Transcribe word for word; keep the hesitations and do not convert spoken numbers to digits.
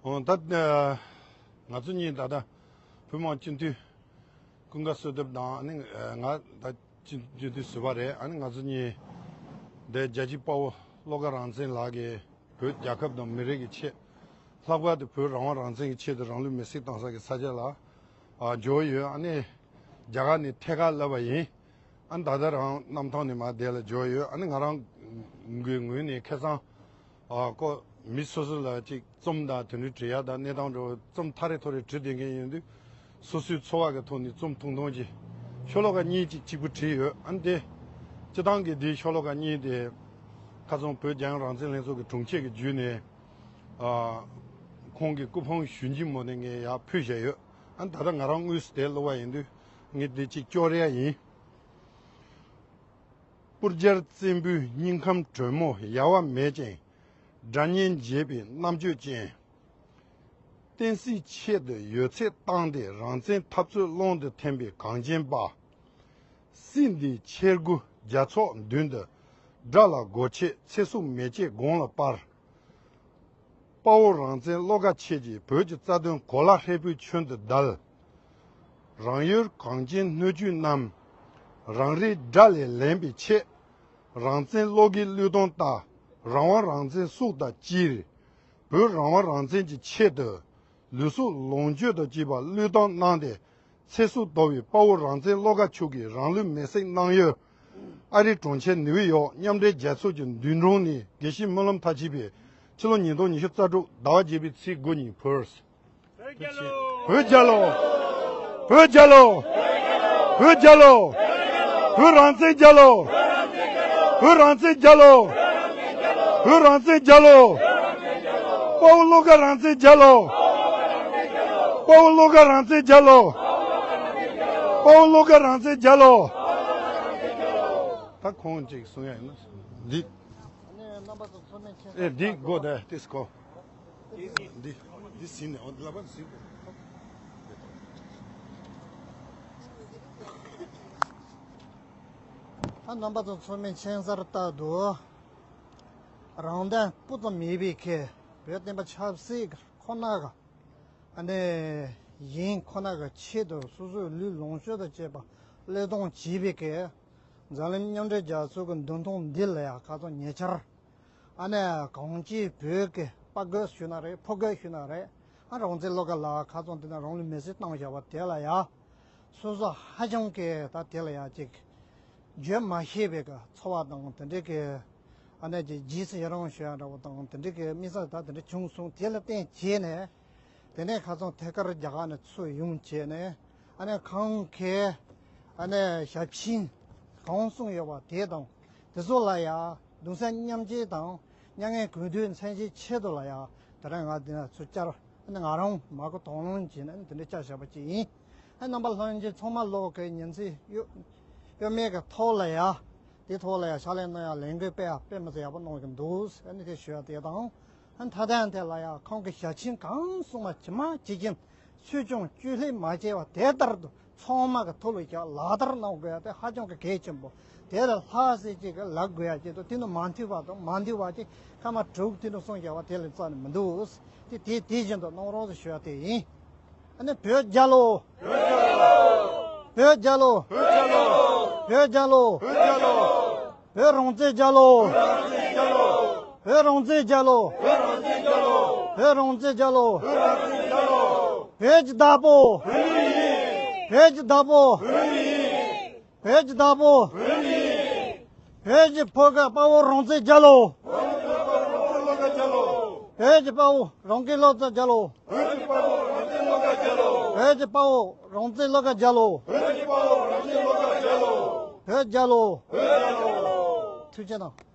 འོང་ད། ཨོ་ད་ང་ཚོ་གཉིས་ད་ལྟ་བོད་དམངས་སྤྱི་འཐུས་ཀུན་དགའ་བསོད་སྟོབས་དང་ཨ་ནི་ང་ད་སྤྱི་སྤྱི་འཐུས་ཟུར་པ་རེད། ཨ་ནི་ང་ཚོ་གཉིས་འདི་རྒྱལ་གཅེས་དཔའ་བོ་བློ་དགའ་རང་བཙན་ལགས་ཀྱིས་བོད་རྒྱལ་ཁབ་དང་མི་རིགས་ཀྱི་ཆེད། ལྷག་པར་དུ་བོད་རང་དབང་རང་བཙན་གྱི་ཆེད་དུ་རང་ལུས་མེར་སྲེག་བཏང་ས་གི་ས་ཆ་ལ་ཨ་འབྱོར་ཡོད། ཨ་ནི་རྒྱ་གར་ནས་ཐད་ཀར་སླེབས་པ་ཡིན། ཨ་ནི་ད་ལྟ་རང་གནམ་ཐང་ནས་མར་འདི་ལ་འབྱོར་ཡོད། ཨ་ནི་ང་རང་གི་ངོས་ནས་ཁ་སང་ཨ་ཁོ་མི་སོ་སོ་ལ་ཅིག་རྩོམ་དང་དེ་འདྲའི་འབྲི་ཡག་དང་གནས་སྟངས་འདྲ་བོ་རྩོམ་ཐག་རིང་ཐུང་རིང་འབྲི་བསྡད་མཁན་ཡིན་དུས། སོ་སོའི་འཚོ་བ་གི་ཐོག་ནས་རྩོམ་ཐུང་ཐུང་ཅིག་ཤོ་ལོ་ཀ་གཉིས་ཅིག་གཅིག་པུ་བྲིས་ཡོད། ཨ་ནི་དེ་སྤྱི་བཏང་གི་དེའི་ཤོ་ལོ་ཀ་གཉིས་དེ་ ཁ་སང་བོད་རྒྱལ་ཡོངས་རང་བཙན་ལྷན་ཚོགས་ཀྱི་དྲུང་ཆེ་གི་བརྒྱུད་ནས། ཨ། ཁོང་གི་སྐུ་ཕུང་ཞུ་འགྱིན་མོ་ནས་ངས་ཡར་ཕུལ་བཞག་ཡོད། ཨ། ད་ལྟ་ང་རང་དངོས་སུ་དེ་སླེབས་པ་ཡིན་དུས་ངས་འདི་གཅིག་སྐྱོར་ཡ་ཡིན། སྤུར་རྒྱལ་བཙན་པོའི་སྙིང་ཁམས་དྲོན་མོ་ཡལ་བ་མེད་ཅིང་། སྒྲ་སྙན་འབྱེད་པའི་རྣམ་དཔྱོད་ཅན། བསྟན་སྲིད་ཆེད་དུ་ཡོད་ཚད་བཏང་སྟེ་རང་བཙན་འཐབ་རྩོད་ཀློང་དུ་འཐེན་པའི་གངས་ཅན་པ། སྲིད་འདིའི་ཆས་གོས་རྒྱ་མཚོ་མདུན་དུ་དགྲ་ལ་མགོ་ཆེ་ཚེ་སྲོག་མེ་ལྕེ་དགུང་ལ་སྤར། དཔའ་བོ་རང་བཙན་བློ་དགའ་ཁྱེད་ཀྱིས་བོད་ཀྱི་རྩ་དོན་གོ་ལ་ཧྲིལ་པོའི་ཁྱོན་དུ་བརྡལ། རང་ཡུལ་གངས་ཅན་སྣོད་བཅུད་རྣམས་རང་རེའི་དགྲ་ལས་ལེན་པའི་ཆེད། རང་བཙན་བློ་འགེལ་བློས་གཏོང་ལྟ། རང་དབང་རང་བཙན་སྲོག་དང་བཅས། བོད་རང་དབང་རང་བཙན་གྱི་ཆེད་དུ་ལུས་སྲོག་ལོངས་སྤྱོད་དང་བཅས་པ་བློས་བཏང་གནང་སྟེ་ཚེ་སྲོག་དོར་བའི་དཔའ་བོ་རང་བཙན་བློ་དགའ་མཆོག་གིས་རང་ལུས་མེར་སྲེག་གནང་ཡུལ་ཨ་རིའི་གྲོང་ཁྱེར་ནིའུ་ཡོག་མཉམ་འབྲེལ་རྒྱལ་ཚོགས་ཀྱི་མདུན་དྲུང་ནས་དགེ་བཤེས་སྨོན་ལམ་མཐར་ཕྱིན་པས་ཕྱི་ལོ་ཉིས་སྟོང་ཉི་ཤུ་རྩ་དྲུག་ཟླ་བ་བརྒྱད་པའི་ཚེས་དགུ་ཉིན་ཕུལ། བོད་རྒྱལ་ལོ། བོད་རྒྱལ་ལོ། བོད་རྒྱལ་ལོ། བོད་རང་བཙན་རྒྱལ་ལོ། བོད་རང་བཙན་རྒྱལ་ལོ། བོད་རང་བཙན་རྒྱལ་ལོ། དཔའ་བོ་བློ་དགའ་རང་བཙན་རྒྱལ་ལོ། དཔའ་བོ་བློ་དགའ་རང་བཙན་རྒྱལ་ལོ། དཔའ་བོ་བློ་དགའ་རང་བཙན་རྒྱལ་ལོ། ད་ཁོང་ཅིག་གསུང་ཡ་ཡིན་ན། འདི། ཨ་ནི་རྣམ་པ་ཚོ་ཚང་མས་མཁྱེན་གསལ་ལྟར་དུ། ཨེ། འདི་དགོས་དེ་དེ་སྐོ། འདི་འདི་ཟིན་ནས་འོ་འདི་ལ་པ་ཟིན་དགོས། ཨ། རྣམ་པ་ཚོ་ཚང་མས་མཁྱེན་གསལ་ལྟར་དུ། རང་དོན་སྤུ་ཙམ་མེད་པའི་ཁེ་བོད་བསྟན་པ་ཆབ་སྲིད་ཁོ་ན་ག་ཨ་ནི་ཡིན་ཁོ་ན་གི་ཆེད་དུ་སོ་སོའི་ལུས་ལོངས་སྤྱོད་དང་བཅས་པ་བློས་གཏོང་བྱས་པའི་ཁེ། འཛམ་གླིང་མཉམ་འབྲེལ་རྒྱལ་ཚོགས་ཀྱི་མདུན་ཐང་འདི་ལ་ཡང་ཁ་སང་ཉེ་ཆར། ཨ་ནི་གངས་ཅན་བོད་ཀྱི་དཔའ་རྒོད་ཞུ་ན་རེད། ཕོ་རྒོད་ཞུ་ན་རེད། ཨ། རང་བཙན་བློ་དགའ་ལགས་ཁ་སང་དེ་ན་རང་ལུས་མེར་སྲེག་བཏང་བཞག་པ་དེ་ལ་ཡང་། སོ་སོ་ཧ་ཅང་གི་ད་དེ་ལ་ཡང་ཅིག་བརྗོད་མ་ཤེས་པའི་གི་ཚོར་བ་དང་དེ་འདྲའི་གི། ཨ་ནི་ཅིག་རྗེས་སུ་ཡི་རང་ཞུ་ཡ་འདྲ་བོ་དང་དེ་འདྲའི་གི་དམིགས་བསལ་ད་དེ་འདྲ་བྱུང་སོང་། དེ་ལ་བརྟེན་བྱས་ནས། དེ་ནས་ཁ་སང་ཐད་ཀར་རྒྱ་གར་ནས་ཚུར་ཡོང་བྱས་ནས། ཨ་ནི་ཁོང་གིས་ཨ་ནི་ཞབས་ཕྱི་གང་གསུངས་ཡོད་པ་དེ་དང་དེ་ཚོ་ལ་ཡང་གདུང་སེམས་མཉམ་སྐྱེད་དང་མྱ་ངན་གུས་འདུད་མཚོན་བྱེད་ཆེད་དུ་ལ་ཡང་དེ་རིང་ང་འདི་ན་ཚུར་བཅར། ཨ་ནི་ང་རང་མ་གོ་དོགས་སློང་བྱས་ནས་དེ་འདྲ་བཅར་བཞག་པ་ཅིག་ཡིན། ཨ། རྣམ་པ་ལྷན་རྒྱས་ཚང་མ་ལོག་གི་ཉིན་མཚན་གཡོ་གཡོ་མེད་ཀྱི་ཐོག་ལ་ཡ། དེ་ཐོག་ལ་ཡ་ཕྱག་ལས་གནང་ཡ་ལས་འགུལ་སྤེལ་ཡ་དཔེ་མི་སྲིད་ཡག་པོ་གནང་གི་འདུག་ཨ་ནི་དེ་ཞུ་ཡ་དེ་དང་། ཨ། མཐའ་དོན་དེ་ལ་ཡ་ཁོང་གི་ཞལ་ཆེམས་གང་གསུངས་པ་ཇི་མ་ཇི་བཞིན་སུས་ཀྱང་བཅོས་ལྷད་མ་བྱས་པ་དེ་ལྟར་དུ་ཚང་མ་གི་ཐུགས་ལ་བཞག་ལག་བསྟར་གནང་དགོས་ཡ་དེ་ཧ་ཅང་གི་གལ་ཆེན་པོ། དེ་ལ་ལྷག་ཟེར་ཅིག་གི་ལབ་དགོས་ཡ་ཅིག་འདུག་དེ་ནི་མ་མཐུན་པ་དང་མ་འདུས་པ་ཅིག་ཁ་མ་དྲུག་དེ་ནི་གསུངས་བཞག་པ་དེ་ལས་རྩ་ནས་མི་འདུག་དེ་དེ་དེ་བཞིན་དུ་གནང་རོགས་ཞུ་ཡ་དེ་ཡིན། ཨ་ནི་བོད་རྒྱལ་ལོ། བོད་རྒྱལ་ལོ། བོད་རྒྱལ་ལོ། བོད་རང་བཙན་རྒྱལ་ལོ། བོད་རང་བཙན་རྒྱལ་ལོ། བོད་རང་བཙན་རྒྱལ་ལོ། བོད་ཀྱི་བདག་པོ། བོད་ཀྱི་བདག་པོ། བོད་ཀྱི་བདག་པོ། བོད་ཀྱི་ཕོ་རྒོད་དཔའ་བོ་རང་བཙན་རྒྱལ་ལོ། བོད་ཀྱི་དཔའ་བོ་རང་བཙན་བློ་དགའ་རྒྱལ་ལོ། བོད་ཀྱི་དཔའ་བོ་རང་བཙན་བློ་དགའ་རྒྱལ་ལོ། བོད་ཀྱི་དཔའ་བོ་རང་བཙན་བློ་དགའ་རྒྱལ་ལོ། བོད་ཀྱི་དཔའ་བོ་རང་བཙན་བློ་དགའ་རྒྱལ་ལོ། བོད་རྒྱལ་ལོ། བོད་རྒྱལ་ལོ། ཐུགས་རྗེ་གནང་།